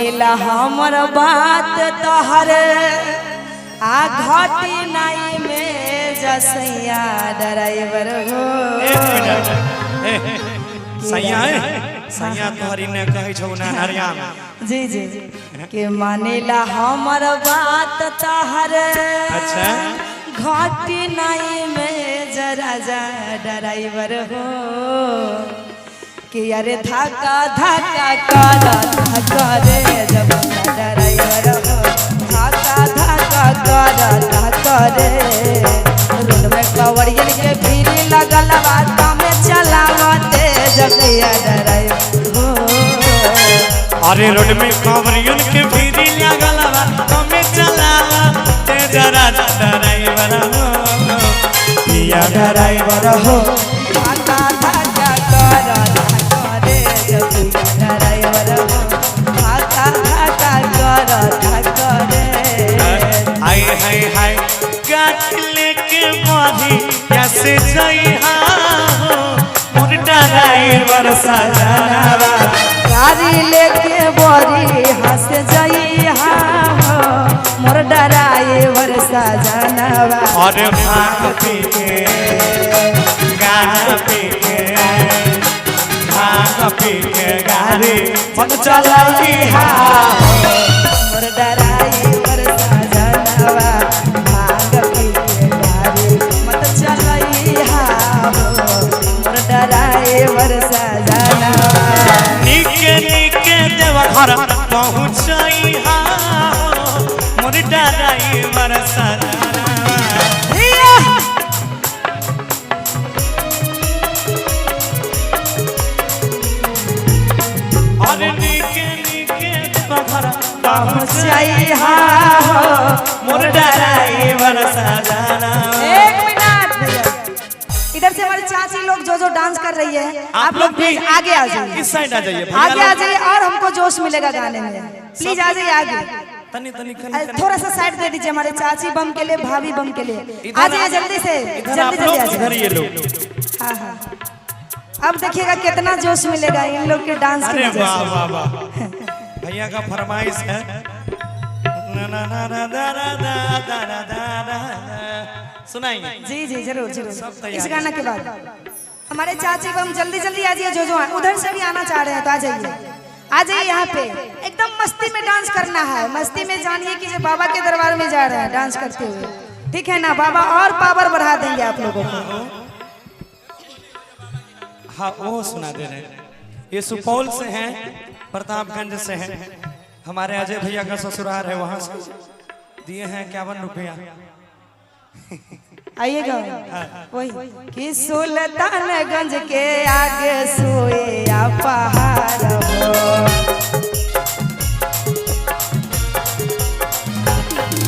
मानिला हमर बात तोहर आ घटी नाई में जसैया ड्राइवर हो। एक मिनट, ए, सैया है, सैया तोहरी ने कहै छौ ना हरिया में। जी जी, के मानिला हमर बात तोहर अच्छा। घटी नाई में जरा जा ड्राइवर हो कि अरे धक्का धक्का कर करे जब ड्राइवर हो, धक्का धक्का कर करे। रोड में कवरियन के भीड़ लगल बा में चलावते जबिया ड्राइवर हो। अरे रोड में कांवरियन के भीड़ लागल बा कमे चलावा ते जरा ड्राइवर हो, पिया ड्राइवर हो। धक्का धक्का कर करे जबिया ड्राइवर हो, धक्का धक्का कर करे। हाय हाय हाय, गाठ लेके मारी कैसे जइहा हो मोर ड्राइवर सजनवा। गाड़ी लेके बोरी हंस जइहा हो मोर डराइवर सजनवा। और भांग पी के गाना पी के, भांग पी के गाड़ी मत चलइहा हो। मोर डराइवर सजनवा, भाग पी के गाड़ी मत चलइहा हो मोर डराइवर सजनवा। निके निके देवघर पहुँचइहा हो मोर ड्राइवर सजनवा। हिया! और निके निके देवघर पहुँचइहा पहुँचइहा हो मोर ड्राइवर सजनवा। एक मिनट भैया, इधर से हमारी चाची लोग जो जो डांस कर रही है, आप लोग भी प्लीज आगे आ जाइए, इस साइड आ जाइए भैया आगे आ लोग। जाइए और हमको जोश मिलेगा गाने में। प्लीज आ जाइए आगे। तनी तनी खनी अरे, तनी। थोड़ा सा साइड दे दीजिए हमारे चाची बम के लिए, भाभी बम के लिए। इधर आ जाइए जल्दी से, इधर जल्दी आप जल्दी आ लोग, इधर जाइए। ये लोग। हाँ हाँ, अब देखिएगा कितना जोश मिलेगा इन लोग के डांस की अरे वजह वाह से। वाह वाह, भैया का फरमाइश है। ना ना ना ना ना ना ना ना ना ना। सुनाइए। जी जी, जरूर जरूर। तैयारी। इस गाना के बाद हमारे चाची बम जल्दी जल्दी आ जाइए, जो जो उधर से भी आना चाह रहे हैं तो आ जाइए, आ जाइए यहाँ पे। एकदम मस्ती में डांस करना है, मस्ती में जानिए कि जो बाबा के दरबार में जा रहे हैं डांस करते हुए, ठीक है ना? बाबा और पावर बढ़ा देंगे आप लोगों को। हाँ वो सुना दे रहे हैं। ये सुपौल से हैं, प्रतापगंज से हैं, हमारे अजय भैया का ससुराल है वहाँ से दिए हैं 51 रुपया। आइएगा वही कि सुल्तानगंज के आगे सोया पहाड़ हो।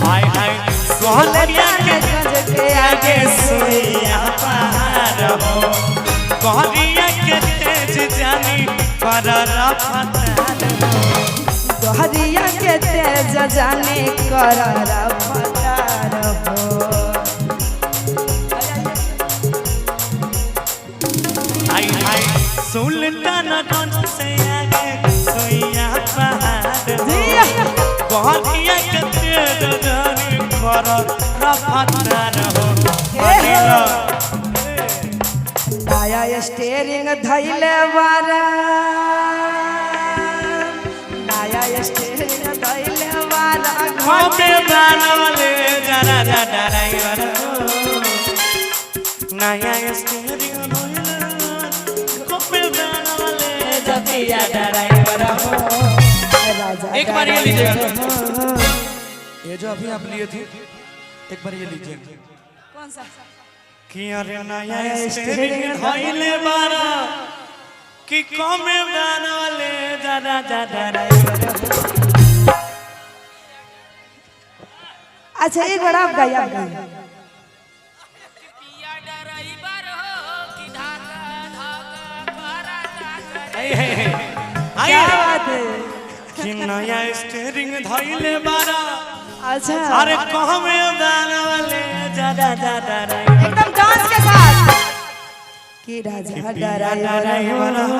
हाय हाय, सोहलिया के सुल्तानगंज के आगे आगे सोया पहाड़ हो, कहरिया के तेज जानी पर रफ्तार हो। दोहरिया के तेज जाने कर रफ्तार हो। हाय हाय, सुल्तानगंज से आगे सोया पहाड़ हो, कहरिया के तेज जानी पर रफ्तार हो। नया स्टेरिंग धैले वाला, नया स्टेरिंग धैले वाला हमे बनवले जरा ड्राइवर हो, नया स्टेरिंग धइले कपे बनवले जतिया ड्राइवर हो। राजा एक बार ये लीजिएगा, ये जो अभी आप लिए थे, एक बार ये लीजिए। कौन सा? कि अरे नया स्टेरिंग धइले बारा कि कमे बनवले जरा ड्राइवर हो। अच्छा एक बार आप गाइए, आप गाइए। हे, हे, क्या बात है। कि नया स्टेरिंग धइले बारा, अच्छा, अरे कहमे बनवले जरा ड्राइवर। एकदम डांस के साथ कि राजा ड्राइवर ड्राइवर हो,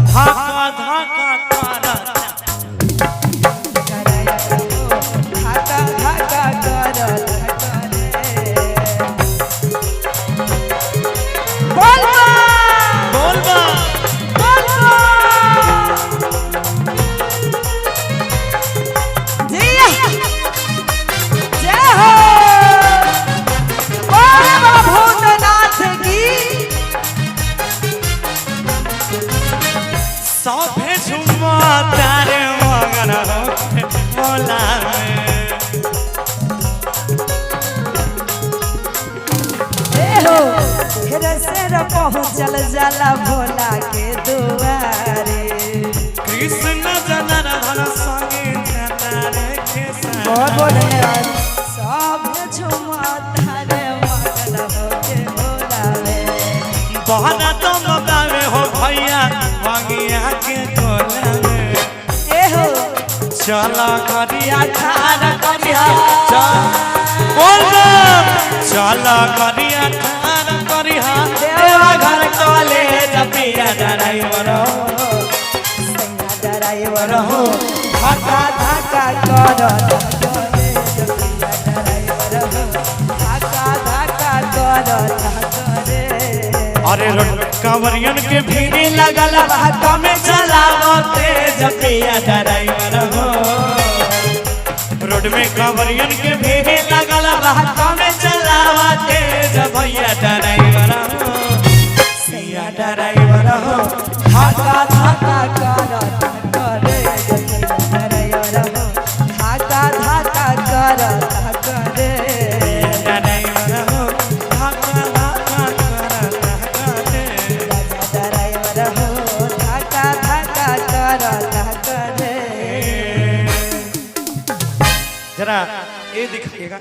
धक्का धक्का कर। बेर पहुँचल जाला भोला के दुआरे। कृष्ण जनार्दन संगे जाता रे खेसारी। बहुत बहुत धन्यवाद। सब झुमता रे मगन होके भोला रे। बहना तो मगावे हो भैया भंगिया के कोला में। ए हो चल करिया ठार करिया चल बोल बम। चल करिया ठार करिया देवा घर कॉलेज पिया ड्राइवर हो। सैया ड्राइवर हो धक्का धक्का कर करे जपिया ड्राइवर हो धक्का धक्का कर करे। अरे रोड कांवरियन के भीड़ लगल बा कमे चलावो तेज पिया ड्राइवर हो। रोड में कांवरियन के भीड़ लगल बा कमे चलावो तेज भैया ड्राइवर हो। पिया ड्राइवर हो धक्का धक्का कर करे जपिया ड्राइवर हो धक्का धक्का कर करे। पिया ड्राइवर हो धक्का धक्का करता करे। ड्राइवर हो धक्का धक्का कर करे। जरा ये दिखाइएगा।